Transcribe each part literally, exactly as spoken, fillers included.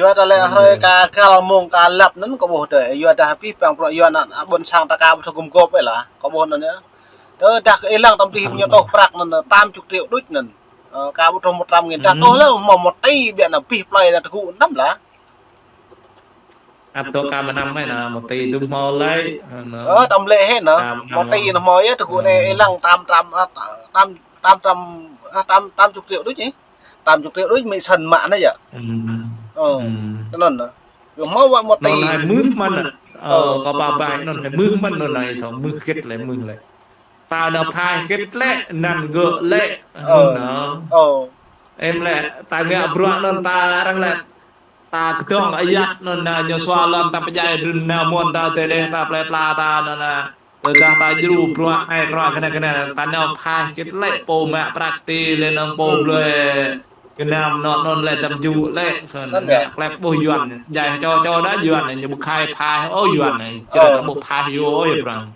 Yua dah lĕ hrơi ka găl mông ka lăp anŭn kâo ƀuh tơ, yua dah pih păng prăk yua ană ƀôn sang ta ka ƀu thâo gum gôp ih lah, kâo ƀuh anŭn yơh. Tơdah kơ ih lăng tăm tih ñu tŏh prăk anŭn tam chục triệu đôč anŭn. Ơ, ka ƀu thâo một trăm nghìn dah tŏh lĕ mơ̆ một tỷ biă anŭn pih plơi anŭn tơgŭ anăm lah. Ăt tŏ ka mơnăm mơ̆n anŭn, một tỷ dŭm hmâo lĕ, anŭn. Ơ, tăm lĕ hĕ anŭn. Một tỷ anŭn hmâo yơh, tơgŭ anai ih lăng tam trăm, ơ, tam, tam trăm, ơ, tam, tam chục triệu đôč ih. Tam chục triệu đôč mĭ săn mă anai yơh. Ơ, tơ anŭn anŭn. Yua hmâo wă một tỷ. Anŭn hai mưh mơ̆n anŭn. Ơ, kâo ba bai anŭn hai mưh mơ̆n anŭn anai thâo mưh hơget lĕ mưh lĕ. Ta anŭn phai hơget lĕ, anăn gơ̆ lĕ, anŭn anŭn. Em lĕ, ta ngă bruă anŭn ta arăng lĕ. Ta kơdŏng ayăt anŭn anŭn ñu sua lŏn ta pơdjai dŭn anŭn mơ̆n ta tơdeh ta plơi pla ta anŭn anŭn. Tơdah ta djru bruă ai bruă kơnai kơnai ta anŭn phai hơget lĕ pô mă prăk ti lĕ anŭn pô blơi gơnam anŭn anŭn lĕ dăm ju lĕ. Săn ngă klep ƀuh Yuan. Djai čô čô dah Yuan ñu ƀu khai phai ôh Yuan. Čơrơ̆ ta ƀu phai yua ôh yua prăng.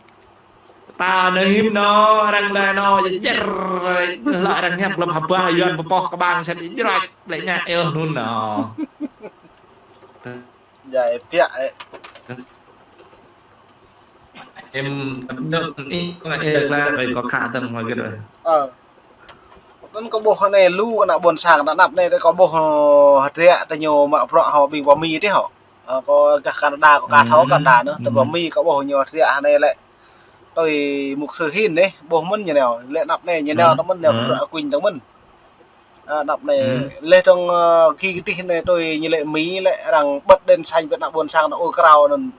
Ta anŭn hĭm anŭn, arăng lĕ anŭn, jơr, lă arăng hiăp glăm hơbah Yuan pơpoh kơƀang sĕt jrăk, lĕ ñă ih anŭn anŭn. Djai biă ih. Em, anŭn ih, kâo ngă ih lĕ, kâo khă tơ̆ng mơ̆ gơ̆t. Ơ. Anŭn kâo ƀuh anai lu ană ƀôn sang ană anăp anai, kâo ƀuh, ơ, hơdră tơ ñu mă bruă hŏ ƀing pơ Mi tih hŏ. Ơ, kâo gah Canada, kâo ka thâo Canada anŭn, tơ pơ Mi kâo ƀuh ñu hơdră anai lĕ. Tui mục sư Hin anai, ƀuh mơ̆n ñu nao, lĕ anăp anai ñu nao, tơ mơ̆n nao bruă kuñ tơ mơ̆n. Ơ, anăp anai, lĕ tơ̆ng, ơ, ki kơdih anai tui ñu lĕ Mi lĕ arăng bật đèn xanh ƀơi ană ƀôn sang anŭn ôh krao anŭn.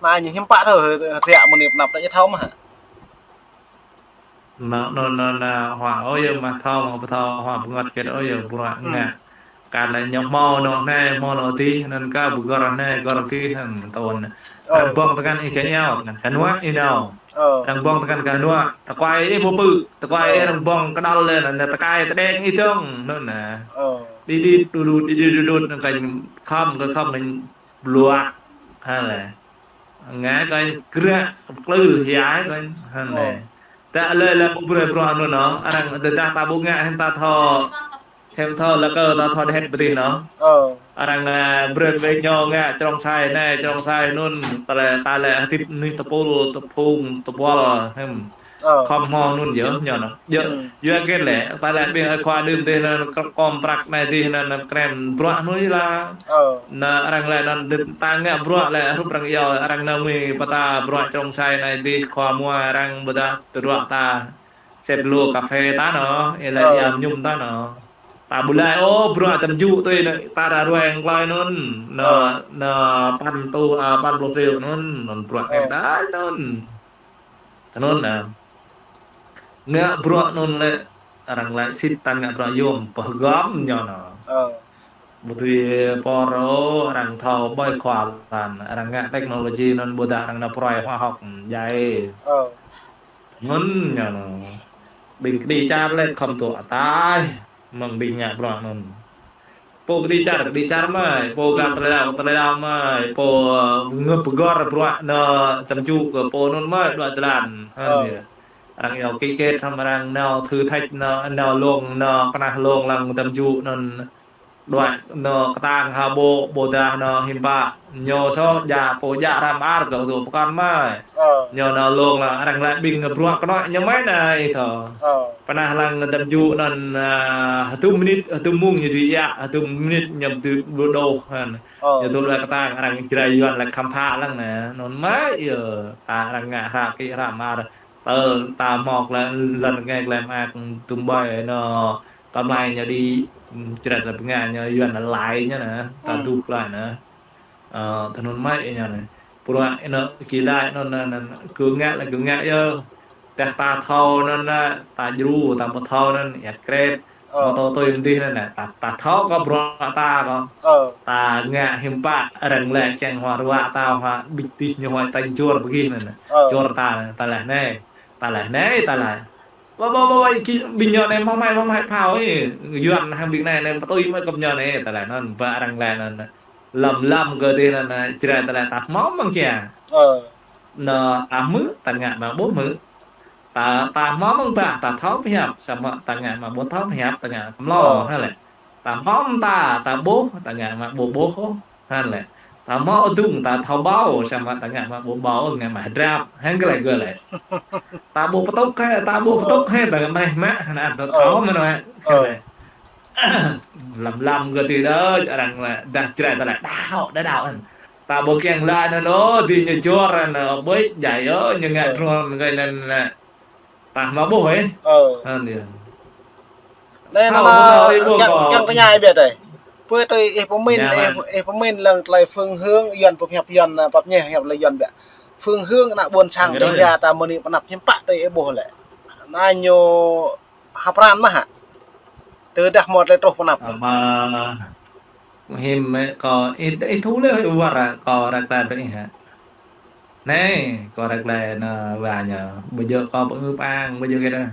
Anai ñu hiư̆m pă thâo, hơdră mơ̆n anai anăp anai ñu thâo mơ̆ hă? Anŭn, anŭn, anŭn, anŭn, hua ôh yơh mă thâo, mă pơthâo, hua pơngăt hơget ôh yơh bruă ngă. Kar lĕ ñu hmâo anŭn anai, hmâo anŭn adih, anŭn kơ ƀu gơ̆r anai, gơ̆r adih, anŭn tơl anŭn. Arăng ƀơ̆ng tơngan ih kơ iâu, tơngan kơ hnuă ih nao. Arăng ƀơ̆ng tơngan kơ hnuă, tơkuai ih ƀu pơpư̆, tơkuai ih arăng ƀơ̆ng kơdăl lĕ, anŭn tơkai tơđeng ih dơ̆ng, anŭn anŭn. Đi đi đu đu, đi đi đu đu, anŭn kơ khŏm, kơ khŏm, anŭn bluă, hă lĕ. Ngă kơ kră, klư, hiai kơ, hă lĕ. Ta lĕ lĕ ƀu brơi bruă anŭn anŭn, arăng tơdah ta ƀu ngă hĭ ta thâo, hĭ thâo lĕ kơ ta thâo đĕt pơtih anŭn. Arăng, ơ, brơi brơi ñu ngă črông sai anai, črông sai anŭn, ta lĕ, ta lĕ hơdip anih tơpul, tơphung, tơbuăl, hĭm. Khŏm hmâo anŭn yơh, ñu anŭn. Yơh, yua hơget lĕ, ta lĕ ƀing ơi khua đưm dih anŭn, krăp kŏm prăk anai dih anŭn, krem bruă anŭn yơh lah. Anŭn arăng lĕ anŭn, ta ngă bruă lĕ, hrup arăng iâu, arăng anŭn mĭ pơtă bruă črông sai anai dih, khua mua arăng ƀôdah tơdruă ta. Sĕt lu cà phê ta anŭn, ih lĕ ia mơñum ta anŭn. Ta ƀu lĕ, ôh, bruă dăm ju tui anŭn, ta ra ruai klơi anŭn, anŭn, anŭn păn tu, ơ, păn pluh triệu anŭn, anŭn bruă kĕt đai anŭn. Anŭn, ơ. Ngă bruă anŭn lĕ, arăng lĕ sĭt ta ngă bruă yôm, pơhgăm ñu anŭn. Ƀu dưi pô rô, arăng thâo ƀơi khua lăn, arăng ngă technology anŭn ƀôdah arăng nao pơruai khoa học, djai. Anŭn ñu anŭn. Ƀing kơđi čar lĕ khŏm tŭ ataih, mơ̆ng ƀing ngă bruă anŭn. Pô kơđi čar, kơđi čar mơ̆, pô gah tơlơi đaŏ, tơlơi đaŏ mơ̆, pô, ơ, ngă pơgăr bruă anŭn dăm ju kơ pô anŭn mơ̆, đuaĭ tơlan. Hă, arăng iâu ký kết hăm arăng nao thử thách anŭn, nao lông, nao kơnah lông lăng dăm ju anŭn. Đuaĭ anŭn kơtang hơbô, ƀôdah anŭn hiư̆m pă. Ñu soh djă pô djă răm ar kơ tŭ pơkŏn mơ̆. Ñu anŭn lông lăng arăng lĕ ƀing bruă kơnơ̆ng ñu mơ̆ anai ih thâo. Pơnah lăng dăm ju anŭn, ơ, hơdôm minit, hơdôm mông ñu dưi ia, hơdôm minit ñu dưi ƀu đôh hăn. Ñu tŭ lĕ kơtang arăng Jrai Yuan lĕ khăm phă lăng anŭn. Anŭn mơ̆ yơh, ta arăng ngă hră kĭ hră mơar. Tơ ta hmâo lĕ lăn rơngai lĕ mơak tơm ƀai anŭn. Tơm lai ñu đi, ưm, čret lĕ bơnga ñu Yuan lĕ lai ñu anŭn, ta duh lai anŭn. Ơ, tơ anŭn mơ̆ ñu anŭn. Bruă anŭn kơ lai anŭn, anŭn, anŭn, kơ ngă lĕ kơ ngă yơh. Tơdah ta thâo anŭn, anŭn, ta djru, ta ƀu thâo anŭn, ia kret. Mơ̆ tơ tui mơ̆ng dih anŭn, anŭn, ta, ta thâo kơ bruă ta kơ. Ta ngă hiư̆m pă, arăng lĕ kiăng hua ruă ta hua ƀĭt dih ñu hua tañ jor pơgih anŭn. Jor ta anŭn, ta lĕ anai, ta lĕ anai, ta lĕ. Ƀă, ƀă, ƀă, ƀă, ki-, ƀing ñu anai hmâo mai, hmâo mai phao ih. Yuan hăng ƀing anai, anai pơtui mơ̆ kơ ñu anai, ta lĕ anŭn, ƀă arăng lĕ anŭn. Lăm, lăm kơ dih anŭn, anŭn, Jrai ta lĕ ta hmâo mơ̆ng kiăng. Anŭn, ta hmư̆, ta ngă mă ƀu hmư̆. Ta, ta hmâo mơ̆ng ƀă, ta thâo pơhiăp, samơ̆ ta ngă mă ƀu thâo pơhiăp, ta ngă kơmlô, hă lĕ. Ta hmâo mơta, ta ƀuh, ta ngă mă ƀu ƀuh ôh. Hăn lĕ. Ta hmâo adŭng, ta thâo ƀâo, samơ̆ ta ngă mă ƀu ƀâo, ngă mă hơdrăp. Hăn kơ lĕ gơ̆ lĕ. Ta ƀu pơtŭk hĕ, ta ƀu pơtŭk hĕ, ta ngă mă hmă, hăn ta thâo mơ̆n wĕ. Hăn lĕ. Lăm lăm gơ̆ tui đôč, arăng lĕ, dah Jrai ta lĕ, đaŏ, đaŏ đaŏ hăn. Ta ƀu kiăng lăi anŭn ôh, tui ñu jor anŭn, ƀuč, jai ôh, ñu ngă trun, gơ̆ anŭn lĕ. Ta hmâo ƀuh ih. Ơ. Hăn yơh. Anai, anŭn, anŭn, kiăng, kiăng tơña ih biă dêh. Pơ tui ih pơmĭn, ih, ih pơmĭn lăng tơlơi phương hướng, Yuan pơhiăp Yuan, pap ñeh hiăp lĕ Yuan biă. Phương hướng ană ƀôn sang Dega ta mơni pơnăp hiư̆m pă tui ih ƀuh lĕ. Anai ñu hăp pran mơ̆ hă. Tơdah hmâo tơlơi truh pơnăp. Ama, hiư̆m kâo, ih, ih thu lĕ, wơr kâo răk ta tui ih hă. Anai, kâo răk lĕ anŭn wa ñu, ƀu djơ̆ kâo pơngư pơang, ƀu djơ̆ kơ anŭn.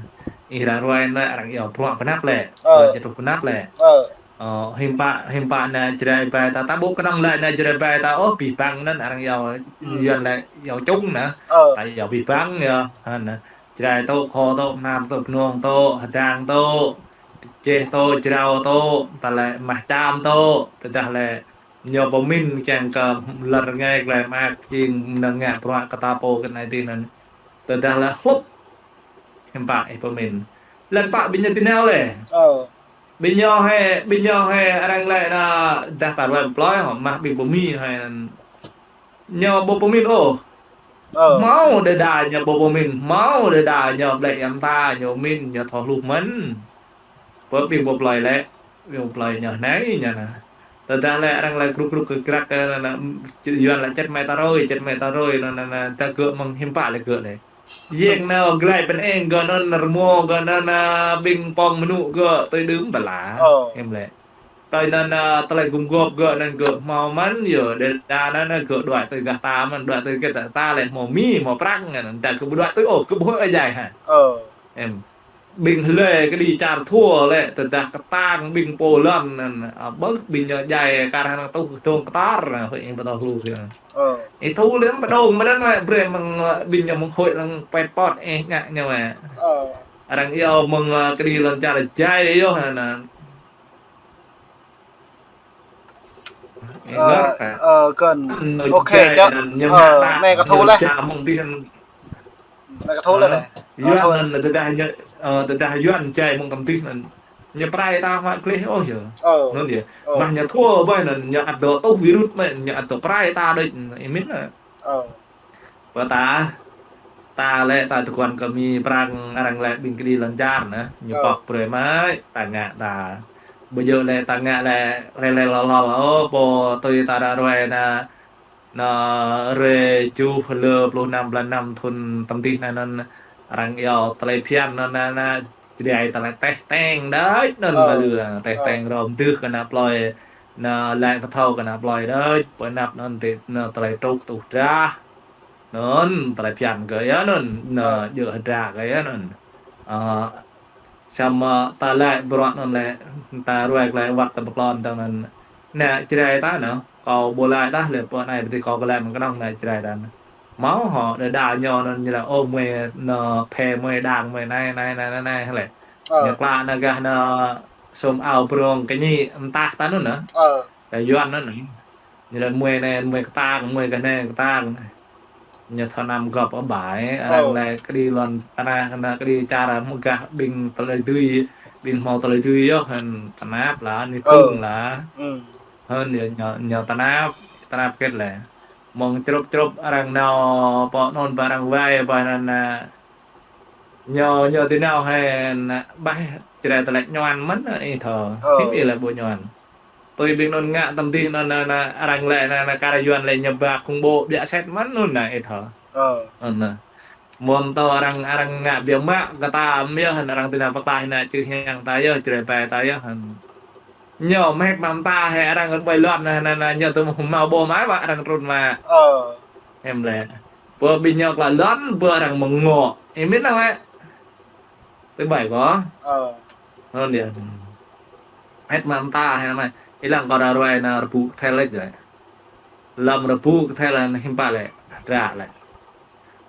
Ih ră ruai anŭn lĕ arăng iâu bruă pơnăp lĕ. Ơ. Bruă čơtruh pơnăp lĕ. Ơ. Ơ, hiư̆m pă, hiư̆m pă ană Jrai ƀai ta, ta ƀu kơnơ̆ng lăi ană Jrai ƀai ta, ôh, abih bang anŭn arăng iâu, Yuan lĕ iâu čŭng anŭn. Ơ. Ta iâu abih bang yơh, hăn anŭn. Jrai tŭ, Kho tŭ, Mnam tŭ, Bơnông tŭ, Hơdang tŭ, Čeh tŭ, Jrao tŭ, ta lĕ Mah Čam tŭ, tơdah lĕ ñu pơmĭn kiăng kơ lŏn rơngai glaĭ mă jing anŭn ngă bruă kơ ta pô kơ anai tui anŭn. Tơdah lĕ hlup. Hiư̆m pă ih pơmĭn. Lŏn pă ƀing ñu tui nao lĕ. Ơ. Ƀing ñu hĕ, ƀing ñu hĕ arăng lĕ anŭn dah ta ruai plơi hŏ, mă ƀing pơmĭn hĕ anŭn. Ñu ƀu pơmĭn ôh. Ơ. Hmâo đơđa ñu ƀu pơmĭn, hmâo đơđa ñu ƀlĕ yăm ta, ñu mĭn, ñu thâo hluh mơ̆n. Pơ ƀing ƀu plơi lĕ, ƀing ƀu plơi ñu anai ñu anŭn. Tơdah lĕ arăng lĕ krŭk krŭk kơ krăk, ơ, anŭn, anŭn, Yuan lĕ čet mĕt ta rơi, čet mĕt ta rơi, anŭn, anŭn, anŭn, ta gơ̆ mơ̆ng hiư̆m pă lĕ gơ̆ lĕ. Yeng nao glai pơneng gơ̆ anŭn, rơmô gơ̆ anŭn, bing pong mơnŭ gơ̆ tui đưm ƀă la. Ơ. Em lĕ. Tui anŭn, tơlơi gum gôp gơ̆ anŭn gơ̆ hmâo mơ̆n, yơh, đe-, đa anŭn gơ̆ đuaĭ tui gah ta mơ̆n, đuaĭ tui gah ta, ta lĕ hmâo mi, hmâo prăng, anŭn ta gơ̆ ƀu đuaĭ tui ôh, gơ̆ ƀu huĭ jai hă. Ơ. Em. Ƀing hlơi kơđi čar thua lĕ, tơdah kơtang ƀing pô lŏn anŭn, a, ƀơ̆ng ƀing ñu jai kar hăng tuh dong kơtar, anŭn, huĭ ing pơtô hlu kơ. Ơ. Ih thu lĕ pơdong mơ̆n anŭn wĕ, brơi mơ̆ng, ơ, ƀing ñu mơ̆ng huĭ lăng pet pot, ơ, ngă ñu wĕ. Ơ. Arăng iâu mơ̆ng, ơ, kơđi lŏn čar jai yơh, anŭn. Ơ, ơ, kơn. Ok, čơ. Ơ, anai kơ thu lĕ. Anai kơ thu lĕ. Yuan anŭn tơdah ñu, ơ, tơdah Yuan jai mơ̆ng tơm tih anŭn. Ñu prai ta hmă gleh ôh yơh. Ơ. Anŭn yơh. Ơ. Mă ñu thua ƀai anŭn, ñu ăt dŏ tuh virus mơ̆, ñu ăt dŏ prai ta đôč, ih mĭn anŭn. Ơ. Pơ ta, ta lĕ ta tơguan kơ mi prăng arăng lĕ ƀing kơđi lŏn čar anŭn, ñu pŏk brơi mơ̆, ta ngă ta. Ƀu djơ̆ lĕ ta ngă lĕ lĕ lĕ lŏ lŏ, ơ, pô tui ta ră ruai anŭn, anŭn hrơi tơjuh lơ pluh năm blan năm thun tơm tih anŭn, anŭn arăng iâu tơlơi phiăn anŭn, anŭn, anŭn, Jrai ta lĕ teh teng đôč anŭn, ơ, ba lu, ơ, teh teng hrŏm tưh kơ ană plơi, anŭn lĕ pơthâo kơ ană plơi đôč, pơnăp anŭn tui, anŭn tơlơi truh tuh drah. Anŭn, tơlơi phiăn gơ̆ yơh anŭn, anŭn, ơ, djơ̆ hơdră gơ̆ yơh anŭn. Ơ, samơ̆ ta lĕ bruă anŭn lĕ, ta ruai glaĭ wăt ta pơklon tơ̆ng anŭn. Ană Jrai ta anŭn, kâo ƀu lăi tah lĕ pơ anai pơtih kâo kơ lĕ mơ̆ng kơnơ̆ng ană Jrai ta anŭn. Hmâo hŏ, đơđa ñu anŭn ñu lĕ, ơ, mơi, anŭn, phe mơi đang, mơi anai, anai, anai, anai, anai, lĕ. Ơ. Ñu klă anŭn gah anŭn sum ao brong kơñĭ mơtah ta anŭn anŭn. Ơ. Kơ Yuan anŭn anŭn. Ñu lĕ mơi anai, mơi kơtang, mơi gah anai kơtang. Ñu thâo anăm gŏp ƀai, arăng lĕ kơđi lŏn tơnah, kơnơ̆ng kơđi čar mơ̆ng gah ƀing tơlơi dưi, ƀing hmâo tơlơi dưi yơh, hăn tơnap lah, ni tŭng lah. Hăn yơh ñu, ñu tơnap, tơnap kĕt lĕ. Mơ̆ng črŭp črŭp arăng nao pơ anŭn pơ arăng wai pơ anŭn, a, ñu, ñu tui nao hăn ƀah Jrai ta lĕ ñuan mơ̆n, ih thâo. Ơ. Hiư̆m ih lĕ ƀu ñuan. Tui ƀing anŭn ngă tơm tih anŭn, anŭn, anŭn, arăng lĕ, anŭn, anŭn, kar Yuan lĕ ñu ba khủng bố biă sĕt mơ̆n anŭn anŭn, ih thâo. Ơ. Anŭn anŭn. Mơ̆n tơ arăng, arăng ngă biă mă kơ ta mơ̆ yơh, arăng tui nao pơklaih anŭn čư̆ hiăng ta yơh, Jrai ƀai ta yơh. Ñu mơhĕt mă mơta hĕ arăng kơ ƀai lŏn anŭn, anŭn, anŭn, ñu tŭ hmâo ƀô̆ mă, mă arăng trŭn mă. Ơ. Em lĕ. Pơ ƀing ñu klă lŏn, pơ arăng mơ̆ng ngŏ. Ih mĭn anŭn wĕ. Tui ƀai kơ. Ơ. Anŭn yơh. Hĕt mă mơta hĕ mă. Ih lăng kơ ră ruai anŭn rơbŭ kơthel lĕ jai. Lăm rơbŭ kơthel anŭn hiư̆m pă lĕ. Dră lĕ.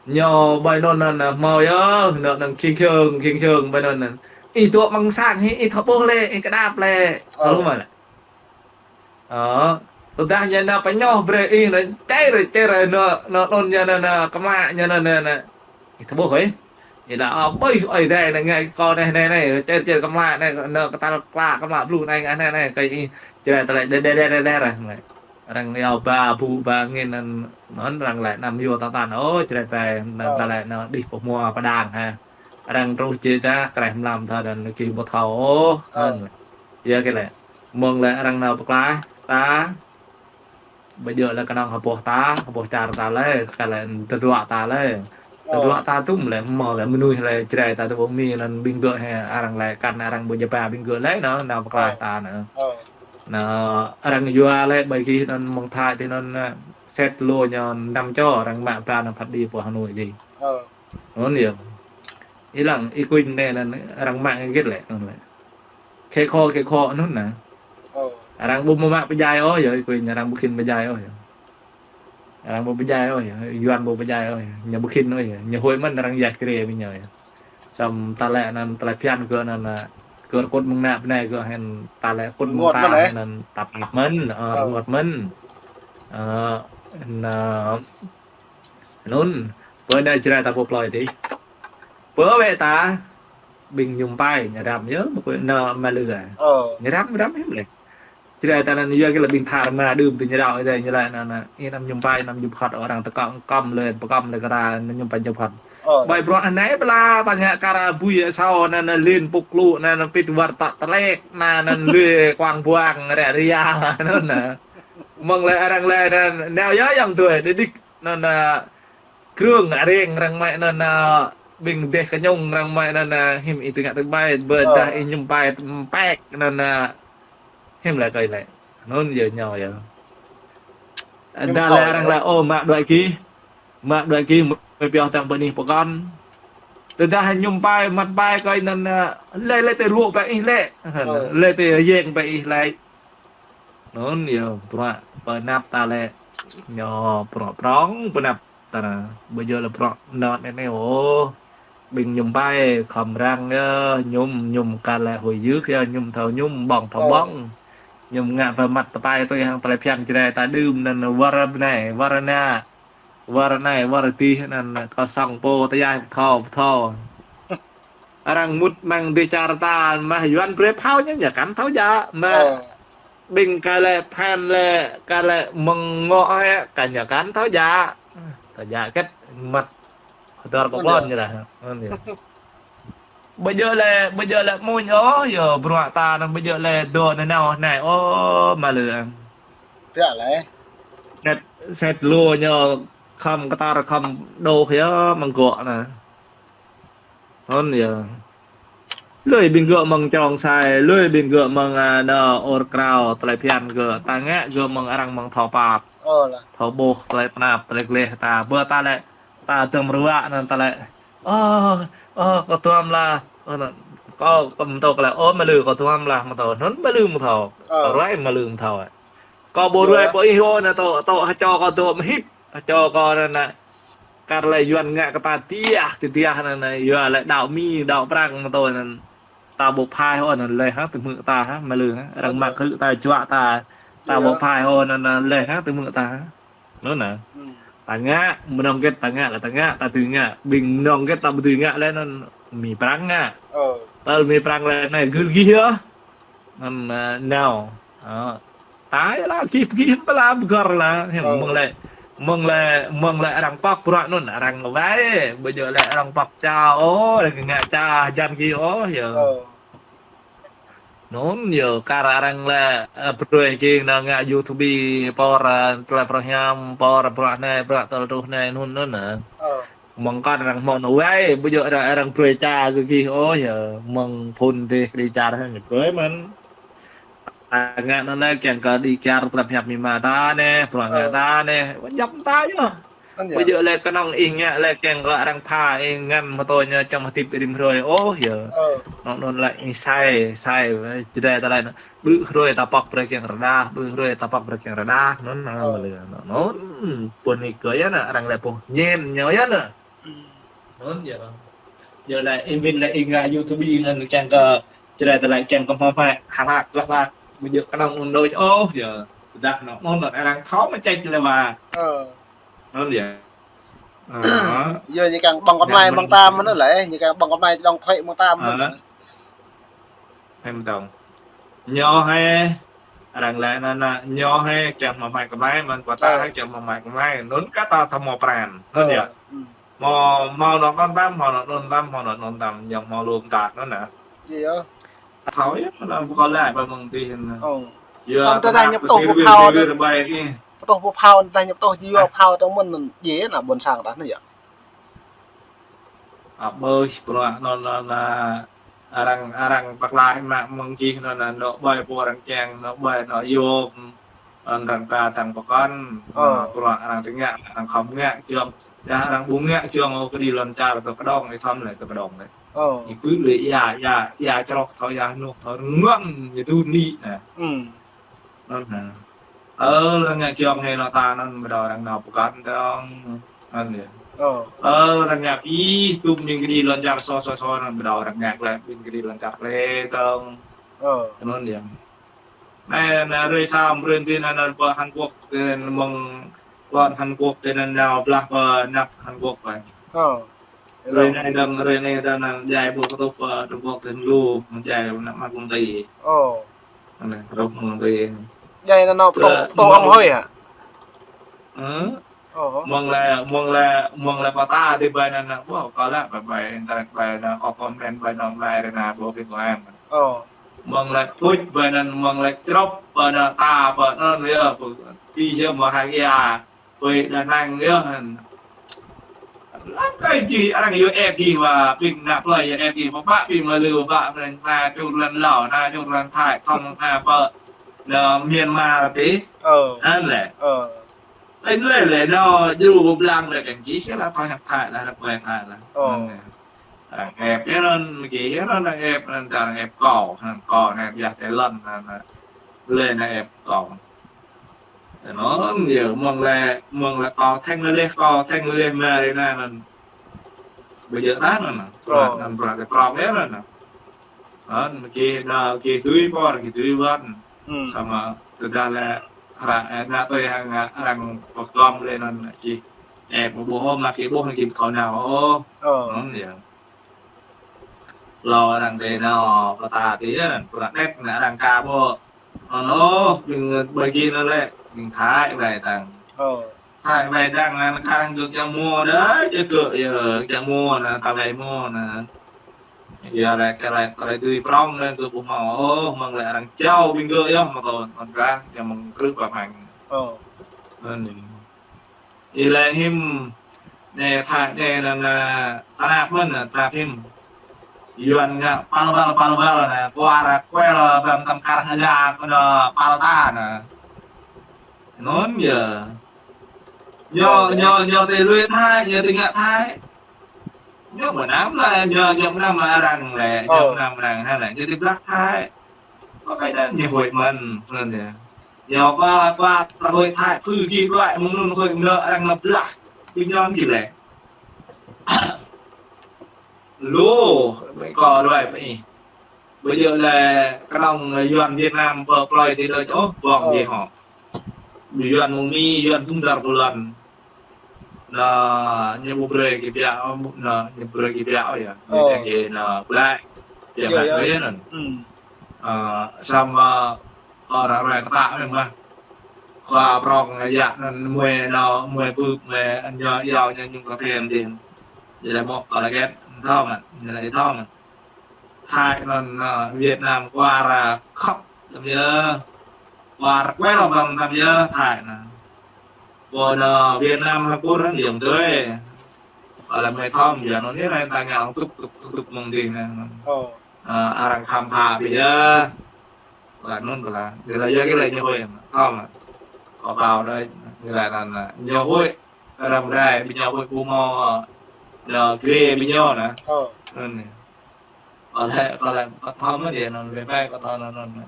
Ñu ƀai anŭn anŭn hmâo yơh, anŭn anŭn khiêng khiêng, khiêng khiêng ƀai anŭn anŭn. Ih dŏ amăng sang hĭ, ih thâo ƀuh lĕ, ih kơdap lĕ. Ơ. Ơ, mă lĕ. Ơ, tơdah ñu nao pơñoh brơi ih nao čer, čer nao, nao anŭn ñu nao, nao kơmlă ñu nao, nao, nao. Ih thâo ƀuh ih. Ih nao, ơ, ƀuh ơi adai nao ngă kơ anai, anai, anai, čer, čer kơmlă anai, nao kơtal klă, kơmlă blu anai, anai, anai, kơ ih čer tơlơi đe, đe, đe, đe, đe. Arăng yua ba ƀu ba angin anŭn, anŭn arăng laĭ anăm yua tơtan, ơ, čer tai anŭn. Ơ. Tơlơi anŭn đih pơhmua pơdang ha. Arăng truh čih dah, kreh mlam tha anŭn kih ƀu thâo ôh. Ơ. Anŭn. Yua kơ lĕ. Mơ̆ng lĕ arăng nao pơklaih ta. Ƀu djơ̆ lĕ kơnơ̆ng hơpuh ta, hơpuh čar ta lĕ, kơ lĕ tơdruă ta lĕ. Ơ. Tơdruă ta tum lĕ, mơ̆ lĕ mơnuih lĕ, čer ta tơ ƀuh mi anŭn ƀing gơ̆ hĕ, arăng lĕ kăn arăng ƀu djơ̆ ba ƀing gơ̆ lĕ, anŭn nao pơklaih ta anŭn. Ơ. Anŭn arăng yua lĕ ƀơi kih anŭn mơ̆ng Thái tih anŭn, set lu ñu năm čô arăng mă ba anŭn phat đi pơ Hà Nội tih. Ơ. Anŭn yơh. Ih lăng, ih kuing anai anŭn arăng mă ngă hơget lĕ, anŭn lĕ. Khĕ khŏ, khĕ khŏ anŭn nă. Ơ. Arăng ƀu mă pơdjai ôh yơh, ih kuing arăng ƀu khĭn pơdjai ôh yơh. Arăng ƀu pơdjai ôh yơh, Yuan ƀu pơdjai ôh yơh, ñu ƀu khĭn ôh yơh, ñu huĭ mơ̆n arăng yah kơrê ƀing ñu yơh. Samơ̆ tơlơi anŭn, tơlơi phiăn kơ anŭn, kơ kŭt mơ̆ng anăp anai kơ hĕ, tơlơi kŭt mơ̆ng ta hĕ anŭn tap ap mơ̆n, ơ, rơngot mơ̆n. Ơ, anŭn, anŭn, pơ anai čer ta pô plơi tih. Pơ wĕ ta, ƀing Ñum Pai, ñu răm yơh, pơ anai mă lư ah. Ơ. Ñu răm, răm hiư̆m lĕ. Čer ta anŭn yua kơ lĕ ƀing Thái mă đưm tơ ñu đaŏ ih dai ñu laĭ anŭn, anŭn, ih anăm Ñum Pai, anăm Ñum Phật, arăng tơkŏng kăm lĕ, pơkăm lĕ kơ ta, anŭn Ñum Pai Ñum Phật. Ơ. Ƀai bruă anai pla, ƀai ngă kar bui asâo, anŭn, anŭn, lin pŭk lu, anŭn, anŭn, pit war tŏ tơlek, anŭn, anŭn, lui kuang buang, rĕ ria, anŭn, anŭn. Mơ̆ng lĕ arăng lĕ, anŭn, nao yơh yang tui, đe đik, anŭn, anŭn, Krông areng arăng mă anŭn, ơ, ƀing dêh kơñung arăng mă anŭn, ơ, hiư̆m ih tơngă tơbai, ƀôdah ih Ñum Pai pek anŭn, ơ, hiư̆m lĕ kơi lĕ. Anŭn yơh ñu yơh. Dah lĕ arăng lĕ, ơ, mă đuaĭ kih. Mă đuaĭ kih mơ̆ pioh tang bơni pơkŏn. Tơdah Ñum Pai mă pai kơi anŭn, ơ, lĕ lĕ tơ ruă pek ih lĕ. Ơ. Lĕ tơ yeng pek ih lĕ. Anŭn yơh bruă pơanăp ta lĕ. Ñu bruă prŏng pơanăp ta nă. Ƀu djơ̆ lĕ bruă anŭn anai ôh. Ƀing Ñum Pai khŏm răng yơh, Ñum, Ñum kar lĕ huĭ yưk yơh, Ñum thâo Ñum, ƀơ̆ng thâo ƀơ̆ng. Ñum ngă pơmăt tơpai tui hăng tơlơi phiăn čer ta đưm anŭn war anai, war anai. War anai, war adih anŭn kơ song pô tơyah thâo, thâo. Arăng mŭt mơ̆ng dêh čar ta mă Yuan brơi phao ñu, ñu kăn thâo djă. Mă ƀing kar lĕ than lĕ, kar lĕ mơ̆ng ngŏ hĕ, kar ñu kăn thâo djă. Thâo djă kĕt măt hơdơr kơ ƀôn ñu lah. Anŭn yơh. Ƀu djơ̆ lĕ, ƀu djơ̆ lĕ mơ̆n ôh, yơh bruă ta anŭn ƀu djơ̆ lĕ dŏ anai nao anai ôh, mă lư. Tiă lĕ. Set, set lu ñu khŏm kơtar khŏm đôh yơh mơ̆ng gŏ nă. Anŭn yơh. Lui ƀing gơ̆ mơ̆ng čŏng sai, lui ƀing gơ̆ mơ̆ng, ơ, nao ur krao, tơlơi phiăn gơ̆, ta ngă gơ̆ mơ̆ng arăng mơ̆ng thâo pap. Ơ lah. Thâo ƀuh tơlơi pơanăp, tơlơi gleh ta, ƀơ ta lĕ, ta tơm ruă anŭn ta lĕ. Ơ, ơ, kâo tuăm lah. Ơ, anŭn, kâo, kâo mơ̆ thâo kơ lĕ, ơ, mă lư kâo tuăm lah, mơ̆ thâo. Anŭn mă lư mơ̆ thâo. Ơ. Ruai mă lư mơ̆ thâo. Kâo ƀu ruai pơ ih ôh nă, tơ̆, tơ̆, hơčô kâo dŏ mơhĭt, hơčô kâo nă, nă. Kar lĕ Yuan ngă kơ ta tiah, tiah nă, nă, yua lĕ đaŏ Mi, đaŏ Prăng mơ̆ tui nă. Ta ƀu phai ôh nă, lĕ hă, tơhmư̆ ta hă, mă lư hă. Arăng mă krư̆ ta, juă ta, ta ƀu phai ôh nă, nă, lĕ hă, tơhmư̆ ta hă. Anŭn nă. Ta ngă, mơnơ̆ng hơget ta ngă lĕ ta ngă, ta dưi ngă. Ƀing mơnơ̆ng hơget ta ƀu dưi ngă lĕ anŭn Mi Prăng ngă. Tơl Mi Prăng lĕ anai gưl gih yơh. Anŭn, ơ, nao. Ơ. Ta yơh lah, gih, gih pơla pơgơ̆r lah. Hiư̆m mơ̆ng lĕ, mơ̆ng lĕ, mơ̆ng lĕ arăng pŏk bruă anŭn, arăng wai. Ƀu djơ̆ lĕ arăng pŏk ča ôh, arăng ngă ča hơjăn gih ôh, yơh. Anŭn yơh, kar arăng lĕ, ơ, brơi kơ anŭn ngă YouTube, pơr, ơ, tơlơi pơrơhiam, pơr bruă anai, bruă tơl truh anai, anŭn, anŭn, ơ. Mơ̆ng kar arăng hmâo anŭn wai, ƀu djơ̆ arăng, arăng brơi ča kơ gih ôh, yơh, mơ̆ng phŭn dêh kơđi čar hă, ñu brơi mơ̆n. Ta ngă anŭn lĕ kiăng kơ đĭ kyar tơlơi pơhiăp mĭ ma ta anai, bruă ngă ta anai, wă jăm ta yơh. Anŭn yơh. Ƀu djơ̆ lĕ kơnơ̆ng ih ngă lĕ kiăng kơ arăng pha ih ngăn mơ̆ tui ñu čăm hơdip rĭm hrơi ôh yơh. Ơ. Anŭn, anŭn lĕ ih sai, sai, čơđai ta lĕ anŭn. Ƀrư̆ hrơi ta pŏk brơi kiăng rơđah, ƀrư̆ hrơi ta pŏk brơi kiăng rơđah, anŭn, anŭn, ơ, mă lư, anŭn, anŭn, pô ni kơ yơh nă, arăng lĕ pô ñen ñu yơh nă. Anŭn yơh. Yua lĕ ih min lĕ ih ngă YouTube anŭn kiăng kơ, čơđai tơlơi kiăng kơ hmâo hmai, hơlăk, hơlăk. Ƀu djơ̆ kơnơ̆ng anŭn đôč ôh, yơh. Tơdah anŭn, anŭn, anŭn arăng thâo mă čĕč lĕ wa. Ơ. Anŭn yơh. Ơ. Yơh, ñu kiăng ƀơ̆ng kơmlai mơ̆ng tam anŭn lĕ, ñu kiăng ƀơ̆ng kơmlai dŏng thuế mơ̆ng tam anŭn. Ơ. Em dŏng. Ñu hơi, arăng lĕ anŭn, anŭn, ñu hơi kiăng hmâo hmai kơmlai, mơ̆n pơtă hơi kiăng hmâo hmai kơmlai, anŭn kơ ta thâo hmâo pran. Anŭn yơh. Hmâo, hmâo anŏ anŭn tam, hmâo anŏ anŭn tam, hmâo anŏ anŭn tam, ñu hmâo lŏm tat anŭn nă. Yơh. Thâo yơh, anŭn pơkŏn lĕ ƀă mơ̆ng tih anŭn. Ơ. Yơh, samơ̆ tơdah ñu pơtuh pơphao anŭn. Pơtuh pơphao, tơdah ñu pơtuh jua phao tơ̆ng mơ̆n anŭn djai nă ƀôn sang ta anŭn yơh. Ƀơi bruă anŭn, anŭn, anŭn, arăng, arăng pơklaih mă mơ̆ng čih anŭn, anŭn, anŏ ƀơi pô arăng kiăng, anŏ ƀơi anŏ yôm, anŭn arăng ta tăng pơkŏn, anŏ bruă arăng tơngă, arăng khŏm ngă, čơ̆ng, dah arăng ƀu ngă, čơ̆ng ôh kơđi lŏn čar tơ pơdŏng, ih thâo lĕ tơ pơdŏng lĕ. Ih pư̆ lĕ ia, ia, ia čroh thâo, ia hnuh thâo, rơngon, ñu tŭ ni nă. Anŭn nă. Ơ, lĕ ngă čơ̆ng hĭ anŏ ta anŭn ƀơđâo arăng nao pơkŏn dŏng. Anŭn yơh. Ơ, lĕ ngă pih, tŭm ƀing kơđi lŏn čar soh, soh, soh anŭn ƀơđâo arăng ngă lĕ ƀing kơđi lŏn čar klĕ dŏng. Anŭn yơh. Anai, anai, rơi sam, rơi tin anŭn pơ Hàn Quốc, tơ mơ̆ng lŏn Hàn Quốc, tơ anŭn nao blah pơ anăp Hàn Quốc pơ. Hrơi anai dơ̆ng, hrơi anai dơ̆ng anŭn djai ƀu kơtuh pơ Trung Quốc tơ lu, djai anăp mă công ty. Anai, kơtuh mă công ty. Djai anŭn nao pơtuh, pơtuh ƀơ̆ng hơi hă? Mơ̆ng lĕ, mơ̆ng lĕ, mơ̆ng lĕ pơtă tih ƀai anŭn, ƀuh, kâo lĕ ƀai, ƀai internet ƀai anŭn, kâo comment ƀai anŭn, ƀai rơna ƀuh ƀing kâo em. Mơ̆ng lĕ pŭč ƀai anŭn, mơ̆ng lĕ črŏp ƀai anŭn, ta ƀai anŭn, yơh, pơtă tih yơh mơ̆ hăng ia. Ƀơi Đà Nẵng yơh hăn. Lăm kơ jih arăng yua ĕp jih wa, ƀing ană plơi yua ĕp jih, pơpă ƀing Mơlư, pơpă ƀing ană čô lăn Lao, ană čô lăn Thái, thŏng ană pơ, ană Myanmar tih. Hăn lĕ. Ƀing lĕ lĕ, ană djru ƀu blang lĕ kăn jih, kơ lă thŏng ană Thái lă, ană plơi Thái lă. Hăn lĕ. Arăng ĕp yơh anŭn, mơ̆ jih yơh anŭn arăng ĕp anŭn, arăng ĕp kâo, hăn kâo anŭn ĕp yơh Thái Lan anŭn, anŭn. Lĕ anŭn ĕp kâo. Anŭn yơh, mơ̆ng lĕ, mơ̆ng lĕ kâo thĕng lĕ leh, kâo thĕng lĕ leh mơ̆ rơi anŭn. Ƀu djơ̆ ta anŭn. Anŭn bruă kơ prŏng yơh anŭn. Anŭn, mơ̆ jih anŭn, mơ̆ jih tui pô, mơ̆ jih tui wăn. Samơ̆ tơdah lĕ hră, ơ, ană tui hăng arăng pơkŏn lĕ anŭn, mơ̆ jih. Ĕp ƀu ƀuh ôh, mă kơ ƀuh anŭn jing thâo nao ôh. Anŭn yơh. Lu arăng tơ anŭn pơtă tih yơh, pơtă net anŭn arăng ka ƀuh. Anŭn ôh, ƀing ƀơi jih anŭn lĕ, ƀing Thái wai tăng. Thái wai tăng anŭn kơ arăng dŏ kiăng mua đơi, čơ kơ yơh, kiăng mua anŭn, ta wai mua anŭn. Yua lĕ kơ lĕ, kơ lĕ tui prŏng anŭn kơ ƀu hmâo ôh, mơ̆ng lĕ arăng jao ƀing gơ̆ yơh, mơ̆ tơl, mơ̆n kơ, kiăng mơ̆ng krư̆ pơmăng. Anŭn. Ih lĕ hiư̆m, anai Thái anai anŭn, anŭn, tơnap mơ̆n, tơnap hiư̆m. Yuan ngă pal bal, pal bal anŭn, kuar kuel ƀăm tam kar ngă jak anŭn pal ta anŭn. Anŭn yơh. Ñu, ñu, ñu tơ lui Thái, ñu tơ ngă Thái. Ñu mơnam lĕ, ñu, ñu mơnam arăng lĕ, ñu mơnam arăng hă lĕ, ñu tơ blah Thái. Kơ kơ anŭn ñu huĭ mơ̆n, anŭn yơh. Ñu pơ, pơ, pơ huĭ Thái, pơ gih đuaĭ mơ̆ng anŭn huĭ ngă arăng nao blah. Ƀing ñu gih lĕ. Lu, kơ đuaĭ pơ ih. Ƀu djơ̆ lĕ kơnơ̆ng Yuan Việt Nam pơ plơi tih đôč ôh, ƀơ̆ng gih hŏ. Yuan mơ̆ng Mi, Yuan tŭm dar blan. Anŭn, ñu ƀu brơi kơ biă, anŭn, ñu brơi kơ biă yơh. Ñu kiăng kơ anŭn, ƀlai. Biă mă yơh anŭn. Ơ, samơ̆, ơ, arăng rai kơtă mơ̆n mơ̆. Khua prŏng yơh anŭn, mơi anŭn, mơi pưp, mơi anŭn, yua ñu, ñu kơ phiăn tih. Jing lĕ mơ̆ kơ lĕ gĕt, thâo mơ̆n, jing lĕ thâo mơ̆n. Thái anŭn, ơ, Việt Nam kuar, ơ, khŏp tăm yơh. Kuar kuel ƀăm tăm yơh Thái anŭn. Pô anŭn Việt Nam hă pur anŭn yơh tui. Kơ lĕ mơi thâo yơh anŭn anai ta ngă tŭk tŭk tŭk tŭk mơ̆ng tih anŭn. Ơ, arăng khăm pha ƀiă yơh. Kơ lĕ anŭn kơ lĕ. Jing lĕ yua kơ lĕ ñu huĭ. Thâo mơ̆. Kơ ƀâo đơi. Jing lĕ anŭn, ơ, ñu huĭ. Arăng rai, ƀing ñu huĭ ƀu hmâo, ơ, ñu grê ƀing ñu anŭn. Anŭn. Kơ lĕ, kơ lĕ, kơ thâo mơ̆ yơh anŭn, ƀai ƀai kơ thâo anŭn anŭn.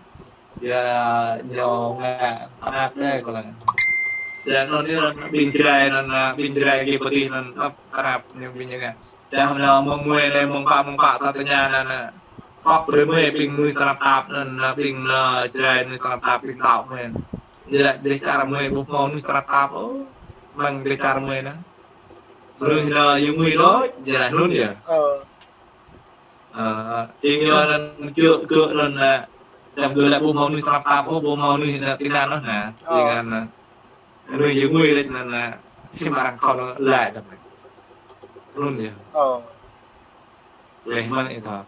Yua ñu ngă tơnap đơi kơ lĕ. Yua anŭn anai anŭn ƀing Jrai anŭn, ƀing Jrai kơ pơtih anŭn, tơnap ñu ƀing ñu ngă. Čah mơ̆n mơ̆ng mơi anai mơ̆ng pă mơ̆ng pă ta tơña anŭn anŭn. Pŏk brơi mơi ƀing mơnuih tơnap tap anŭn, ƀing lơ Jrai mơnuih tơnap tap ƀing đaŏ mơi. Jrai dêh čar mơi ƀu hmâo mơnuih tơnap tap ôh. Mơ̆ng dêh čar mơi anŭn. Mơnuih lơ yua ngui đôč, Jrai anŭn yơh. Ơ. Ơ, ƀing yua anŭn mơčơ̆ kơ anŭn anŭn. Čăm gơ̆ lĕ ƀu hmâo mơnuih tơnap tap ôh, ƀu hmâo mơnuih anŭn tơnap tap anŭn anŭn. Ơ. Ƀing anŭn. Mơnuih yua ngui đôč anŭn anŭn. Hiư̆m arăng thâo lĕ đôč. Anŭn yơh. Ơ. Leh mơ̆n ih thâo.